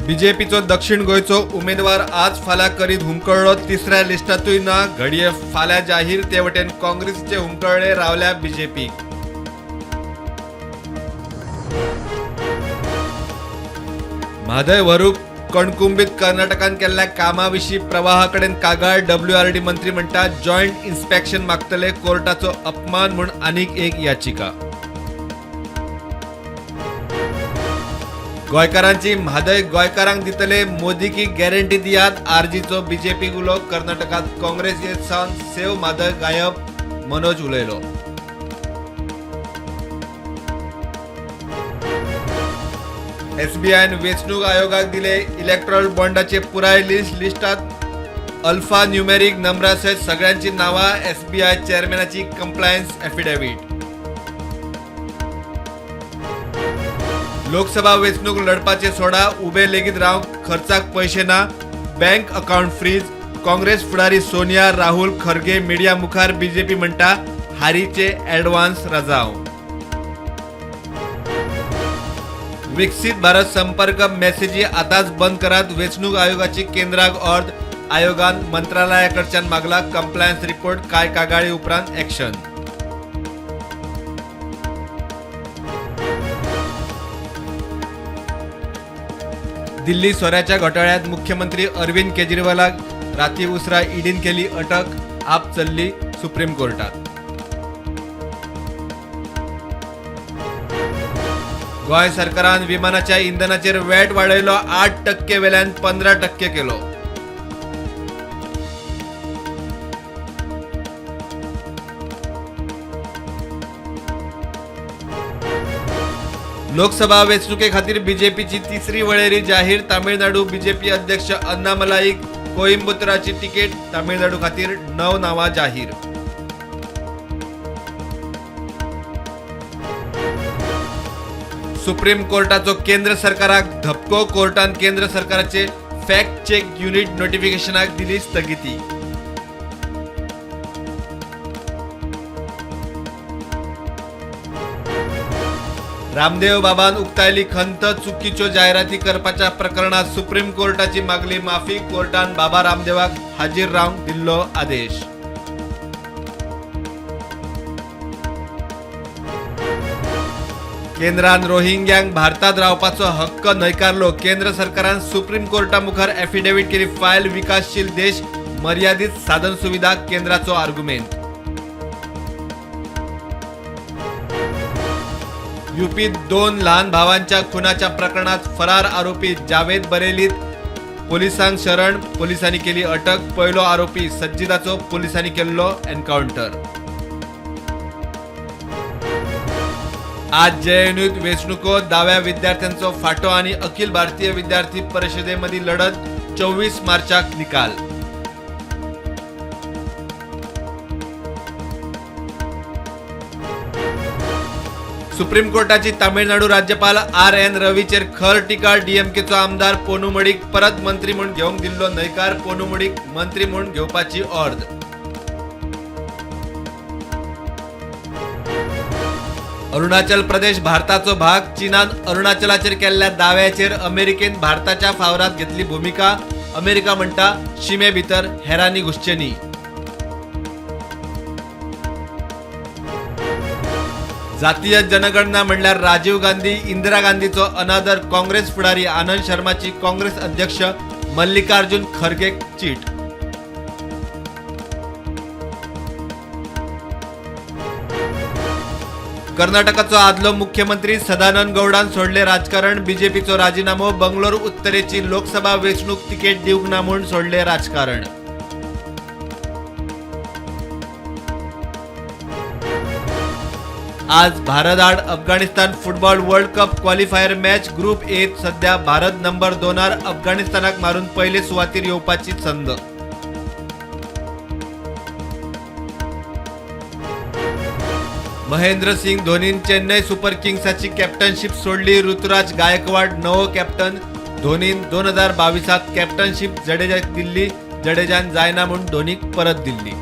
बीजेपीचो दक्षिण गोंयचो उमेदवार आज फाल्यां करीत हुमकळ्ळो, तिसऱ्या लिस्टांतूय ना, घडये फाल्यां जाहीर. ते वटेन काँग्रेसीचे हुमकळ्ळे रावल्या बीजेपीक. म्हादय व्हरूंक कणकुंबीत कर्नाटकान केल्ल्या कामा विशीं प्रवाहा कडेन कागाळ. डब्ल्यूआरडी मंत्री म्हणटा, जॉयंट इन्स्पेक्शन मागतले. कोर्टाचो अपमान म्हूण आनीक एक याचिका. गोंयकारांची म्हादय गोंयकारांक दितले, मोदी की गॅरंटी दियात, आरजीचो बीजेपीक उलो. कर्नाटकांत काँग्रेस येत सावन सेव म्हादय गायब, मनोज उलयलो. एसबीआयन वेंचणूक आयोगाक दिले इलेक्ट्रॉल बॉन्डाचे पुराय लिस्ट. लिस्टात अल्फा न्युमेरीक नंबरा सयत सगळ्यांची नांवां. एसबीआय चेअरमॅनाची कंप्लायन्स एफिडेव्हीट. लोकसभा वेंचणूक लढपाचे सोडा, उबे लेगीत रावंक खर्चाक पयशे ना, बँक अकावंट फ्रीज. काँग्रेस फुडारी सोनिया, राहुल, खरगे मिडिया मुखार. बीजेपी म्हणटा, हारीचे ॲडव्हान्स रजाव. विकसीत भारत संपर्क मेसेजी आतांच बंद करात, वेंचणूक आयोगाची केंद्राक ऑर्द. आयोगान मंत्रालयाकडच्यान मागला कंप्लायन्स रिपोर्ट. कांय कागाळी उपरांत ॲक्शन. दिल्ली सोऱ्याच्या घोटाळ्यात मुख्यमंत्री अरविंद केजरीवालाक राती उसरा ईडीन केली अटक. आप चल्ली सुप्रीम कोर्टात. गोंय सरकारान विमानाच्या इंधनाचेर वॅट वाडयलो. 8% वेल्यान 15% केलो. लोकसभा वेंचणुके खातीर बीजेपीची तिसरी वळेरी जाहीर. तामिळनाडू बीजेपी अध्यक्ष अन्नामलाईक कोइंबतुराची तिकेट. तामिळनाडू खातीर 9 नांवां जाहीर. सुप्रीम कोर्टाचो केंद्र सरकाराक धपको. कोर्टान केंद्र सरकाराचे फॅक्ट चेक युनिट नोटिफिकेशनाक दिली स्थगिती. रामदेव बाबान उक्तायली खंत. चुकीच्यो जायराती करपाच्या प्रकरणात सुप्रीम कोर्टाची मागली माफी. कोर्टान बाबा रामदेवाक हाजीर रावंक दिल्लो आदेश. केंद्रान रोहिंग्यांक भारतात रावपाचो हक्क न्हयकारलो. केंद्र सरकारान सुप्रीम कोर्टा मुखार एफिडेव्हिट केली फायल. विकासशील देश, मर्यादीत साधनसुविधा, केंद्राचो आर्ग्युमेंट. युपीत 2 लहान भावांच्या खुनाच्या प्रकरणात फरार आरोपी जावेद बरेलीत पोलिसांक शरण. पोलिसांनी केली अटक. पयलो आरोपी सज्जिदाचो पोलिसांनी केल्लो एन्कावंटर. आज जेएनयूत वेंचणुको. दाव्या विद्यार्थ्यांचो फाटो आणि अखिल भारतीय विद्यार्थी परिषदेमधील लढत. 24 मार्चाक निकाल. सुप्रीम कोर्टाची तामिळनाडू राज्यपाल आर एन रवीचेर खर टिका. डीएमकेचो आमदार पोनुमडीक परत मंत्री म्हूण घेवंक दिल्लो न्हयकार. पोनुमडीक मंत्री म्हूण घेवपाची ऑर्द. अरुणाचल प्रदेश भारताचो भाग. चीनान अरुणाचलाचेर केल्ल्या दाव्याचेर अमेरिकेन भारताच्या फावरात घेतली भूमिका. अमेरिका म्हणटा, शिमे भितर हेरांनी घुसचे न्ही. जातीय जनगणना म्हणल्यार राजीव गांधी, इंदिरा गांधीचो अनादर. काँग्रेस फुडारी आनंद शर्माची काँग्रेस अध्यक्ष मल्लिकार्जुन खरगेक चीट. कर्नाटकाचो आदलो मुख्यमंत्री सदानंद गौडान सोडले राजकारण. बीजेपीचो राजीनामो. बंगलोर उत्तरेची लोकसभा वेंचणूक तिकेट दिवंक ना म्हूण सोडले राजकारण. आज भारत आड Afghanistan football world cup qualifier match. Group एत सध्या भारत नंबर 2 अफगाणिस्तानाक मारून पयले सुवातीर येवपाची संद. महेंद्र सिंग धोनीन चेन्नई सुपर किंग्साची कॅप्टनशीप सोडली. ऋतुराज गायकवाड नवो कॅप्टन. धोनीन 2022 कॅप्टनशीप जडेजाक दिल्ली. जडेजान जायना म्हूण धोनीक परत दिल्ली.